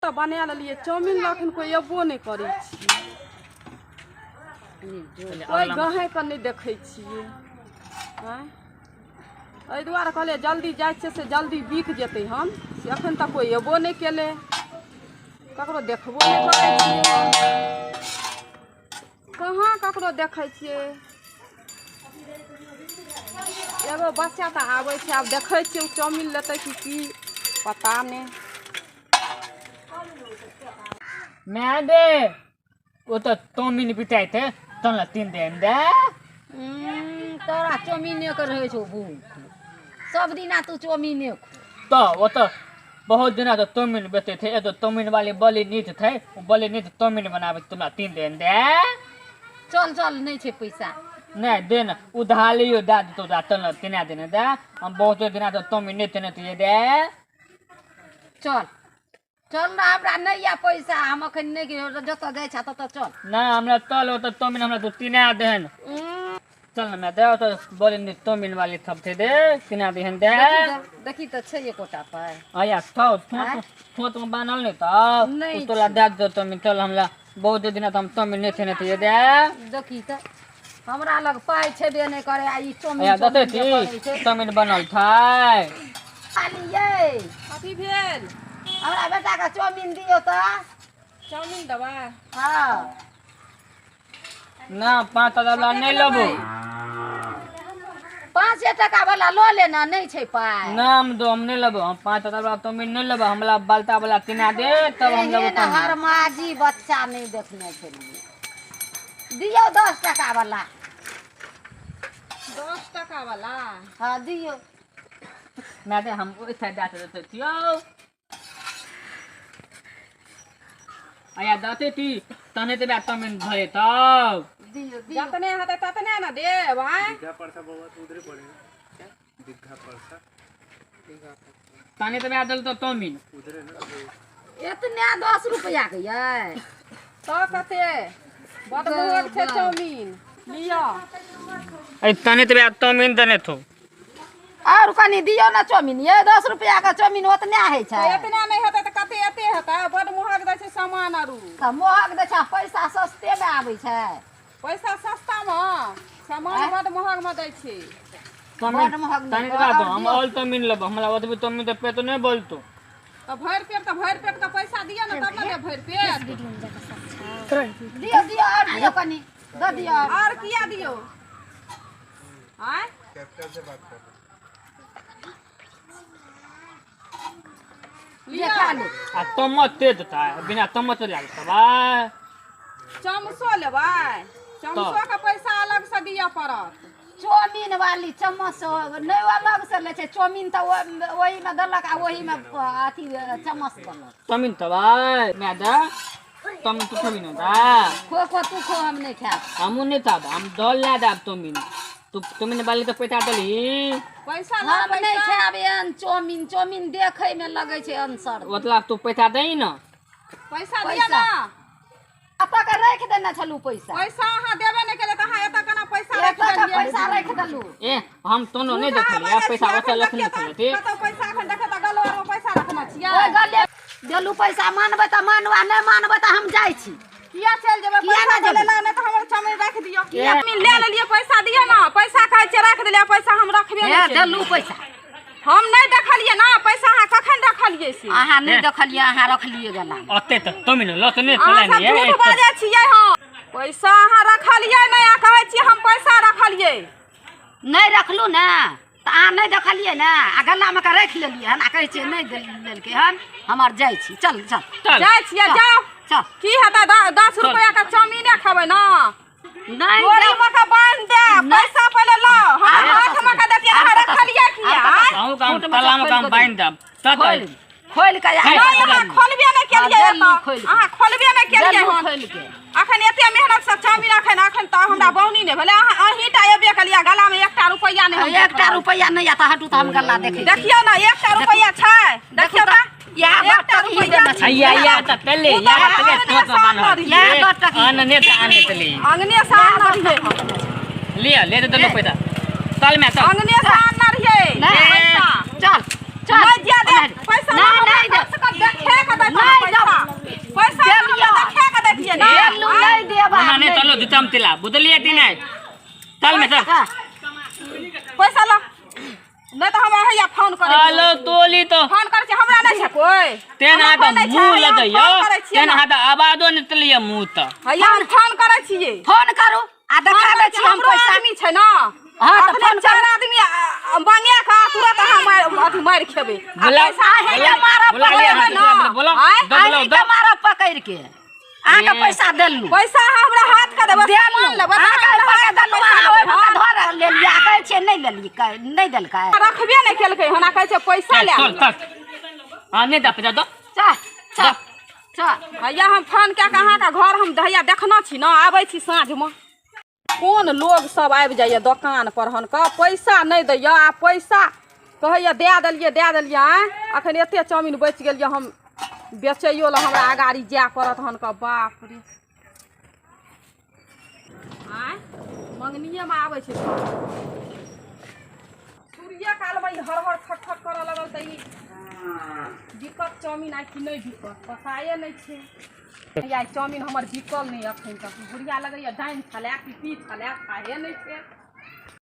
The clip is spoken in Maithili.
तऽ बना लेलियै चाउमिन लऽ एखन कोइ अयबो नहि करै छै। कोइ गहँके नहि देखै छियै। आँय, एहि दुआरे कहलियै जल्दी जाइ छियै से जल्दी बिक जेतै हन, से एखन तक कोइ अयबो नहि केलै, ककरो देखबो नहि करै छियै। कहाँ ककरो देखै छियै? एगो बच्चा तऽ आबै छै, आब देखै छियै ओ चाउमिन लेतै कि की पता नहि। माय दे, ओ तऽ चाउमिन बिकाइत है, तहन 3 दिन दे। तोरा चाउमिने के रहै छौ भूख, सब दिना तू चाउमिने खो। तऽ ओ तऽ बहुत दिना तऽ चाउमिन बेचै थे, एगो चाउमिन वाली बली नीत थे, ओ बली नीत चाउमिन बनाबै, तोरा 3 दिन दे। चल चल, नहि छै पैसा। नहि दे ने, उधार लियो दए देतौ, दए चल ने, 3 दिन दे, हम बहुत दिना तऽ चाउमिन नहि तेने तियै दे। चल चल ने, हमरा नहि यऽ पैसा, हम अखन नहि जतऽ जाइ छै ततऽ चल। नहि हमरा चल, ओतऽ चाउमिन हमरा तू 3 देहन। चल ने मैं दे, ओतऽ बड़ी नीक चाउमिन वाली सब थे दे, 3 देहन दे। देखी तऽ छै एकोटा पाइ। आया थौ, आँय? थोत में बान्हल नहि तऽ नहि ओ तोला छै। दए देतौ चाउमिन। चल, हमरा बहुत दिना तऽ हम चाउमिन नहि खेने थियै दे। देखी तऽ हमरा लग पाइ छेबे नहि करे आ ई चाउमिन आया देतै चाउमिन जे ती करै छै। चाउमिन बनल छै। खाली यै। कथी भेल? हमरा बेटाके चाउमिन दियौ तऽ। चाउमिन देबै? हँ। ना, 5 हजार वाला नहि लेबो। 5 टका वाला लऽ ले ने, नहि छै पाइ। ना, हम दो, हम नहि लेबो, हम 5 हजार वाला चाउमिन नहि लेबो, हमरा बालटा वाला 3 दे तब हम लेबो एहन चाउमिन। हरमाजी बच्चा नहि देखने छलियै। दियौ 10 टका वाला। 10 टका वाला? हँ दियौ। मैं दे, हम ओहि साइड दए देतै छियौ। आया दते ती तने ते चाउमिन भरे तब। दियौ दियौ। जतने हेतै ततने ने देब। आँय, दीघा परसा बउआ तो उधरे पड़ेगा क्या? दीघा परसा तने ते दल तो चाउमिन उधरे ना। एतने 10 रुपया के यै। तऽ कते बड महग छै चाउमिन, लिअ। अरे तने ते चाउमिन देने थो। और कनि दियौ ने चाउमिन यै, 10 रुपया के चाउमिन ओतने होइ छै। तऽ एतने नहि हेतै तऽ कते एते हेतै? बड महग दै छै सामान आरू। तऽ महग दै छै, पैसा सस्ते मे आबै छै। पैसा सस्ता मे सामान आँय? बड महग मे दै छै। चाउमिन बड महग नहि, तने ते दो, हम दियौ। और चाउमिन लेबो, हमरा ओतबे चाउमिन तऽ पेट नहि बोलतो। तऽ भरि पेट तऽ भरि पेट के पैसा दिअ ने तब ने देब भरि पेट। दियौ दियौ, और दियौ कनि दऽ दियौ। और किया दियौ? आँय, कैपिटल से बात कर रहे। लिअ। खा ले। आ चम्मच तेज देता बिना चम्मच लागतै बा। चमसो लेबै? चमसो के पैसा अलग से दिअ पड़त। चाउमिन वाली चम्मच नहि अलग से लै छै, चाउमिन तऽ ओहिमे देलक आ ओहिमे अथी चम्मच देलक। चाउमिन तऽ भाइ मैं दे चाउमिन, तू खेबी ने दा? खो खो, तू खो, हम नहि खायब। हमहूँ नहि खाब, हम दल लै देब चाउमिन। तू चाउमिन वाली तऽ पैसा देलही? पैसा ला। हम नहि पैसा खायब एहन चाउमिन। चाउमिन देखै मे लगै छै अनसर। ओतला तू पैसा दही ने। पैसा दिअ पैसा। ने। एतऽ के राखि देने छलहुँ पैसा। पैसा अहाँ देबे नहि केलियै तऽ अहाँ एतऽ केना पैसा राखि एतऽ के देलियै? पैसा राखि देलहुँ। ए, हम तोनो नहि देखलियै पैसा, ओतऽ लखने छलै। कतऽ पैसा एखन देखै तऽ गलो आरमे पैसा रखने छियै। ओहि गले देलहुँ पैसा। मानबै तऽ मानू आ नहि मानबै तऽ हम जाइ छी। किया चलि जेबै? किया पैसा नहि जेबै? लेला नहि तऽ हमर चाउमिन राखि दियौ। चाउमिन ले लेलियै, पैसा दिअ ने। पैसा कहै छियै राखि देलियै, पैसा हम रखबे हे नहि केलियै। देलहुँ पैसा। हम नहि देखलियै ने पैसा, अहाँ कखन रखलियै से? अहाँ नहि देखलियै, अहाँ रखलियै गला। ओते तऽ चाउमिन लतने अहाँ छलै सब ने। झूठ बाजै छियै। हम पैसा अहाँ रखलियै नहि आ कहै छियै हम पैसा रखलियै। नहि रखलहुँ ने तऽ अहाँ नहि देखलियै ने आ गलामे के राखि लेलियै हन आ कहै छियै नहि लेलकै हन। हम आर जाइ छी, चल चल। चल। जाइ छियै, जाउ। चल। की हेतै? 10 रुपया के चाउमिने खेबै ने? नहि बोरी जाउ। मे के बान्हि दे। नहि। पैसा पहिले लाउ। हम आर हाथ कतऽ मे के देतियै, अहाँ आर कतऽ रखलियै किया? आर कतऽ अहूँ काम खूट मे ताला मे से काम खोलि कऽ बान्हि देब चल। खोलि खोलि कऽ हे, नहि, अहाँ खोलबे नहि केलियै। देलहुँ एतऽ खोलि कऽ। अहाँ खोलबे नहि केलियै देलहुँ हन। खोलि के। अखन एते मेहनत से चाउमिन अखन अखन तऽ हमरा बौनी नहि भेलै। अहाँ अहींटा एबे केलियै, गला मे 1टा रुपैआ नहि हम 1टा रुपैआ नहि यऽ तऽ हटू तऽ हम गल्ला देखै छी। देखियौ ने, 1टा रुपैआ छै, देखियौ देखू तऽ। तऽ इएह 1टा 10 टकही रुपैआ। देने छै। हैया या तऽ तले ओ तऽ या हम तले अंगने थोत से आनने बान्हल। रहियै। इएह 10 टकही। आनने तऽ आनने तले। अंगने से आनने रहियै हम। लिअ, ले दे देलहुँ पैसा, चल मैं चल। अंगने से आनने रहियै नहि। पैसा। चल चल। नहि जिया दे पैसा। नहि, हमरा नहि कम से कम देखे के दैत नहि पैसा। देब। चमतिला बुझलिए ती नहीं चल में चल पैसा ला नहीं तो हम हैया फोन करै छियै। हेलो तोली तो फोन करै छियै हमरा नहि छै कोइ तेन हमरा हाथ कोइ नहि छै, मुंह हैया हम लदैयो फोन करै छियै तेन ने। हाथ आवाजो निकलिए मुंह त हैया हम फोन करै छियै फोन करू आ देखा दै छी हम हमरो पैसा आदमी छै ने। हाँ, तऽ अखने फोन चारि आदमी मांगे के तुरंत अहाँ मारि अथी मारि खेबै आ बोला पैसा अहींके मारब बोला पकड़ि लिअ, ने। बोला आँय? दो बोला अहींके दो मारब पकड़ि के अहाँके ए। पैसा देलहुँ पैसा अहाँ हमरा हाथ के देबै देलहुँ सामान लेबै तऽ अहाँके हमरा पैसा हाथ के देलहुँ पैसा अहाँ ओहि लेबै। पर धर लेलियै आ कहै छियै नहि लेलियै नहि देलकै रखबे नहि केलकै हन आ कहै छै पैसा चल लए चल लिअ। चल हां नहीं दा पैसा दो चल चल चल हैया हम फोन कए कऽ अहाँके घर हम हैया देखना छी ने आबै छी साँझमे। कोन लोग सब आबि जाइए दोकान पर हन कऽ पैसा नहि दैए आ पैसा कहैए दए देलियै दए देलियै। आँय अखन एते चाउमिन बचि गेल यऽ हम बेचैयो लए हमरा अगाड़ी जाय पड़त हन कऽ। बाप रे आँय मंगनिएमे आबै छै सब। सूर्य कालमे ई हर हर खट खट करऽ लगल तऽ ई बिकत चाउमिन आइ कि नहि बिकत पताए नहि छै। या चाउमिन हमर बिकल नहि अखन तक। बुढ़िया लगैए डाइन छलै कि की छलै खाए नहि छै।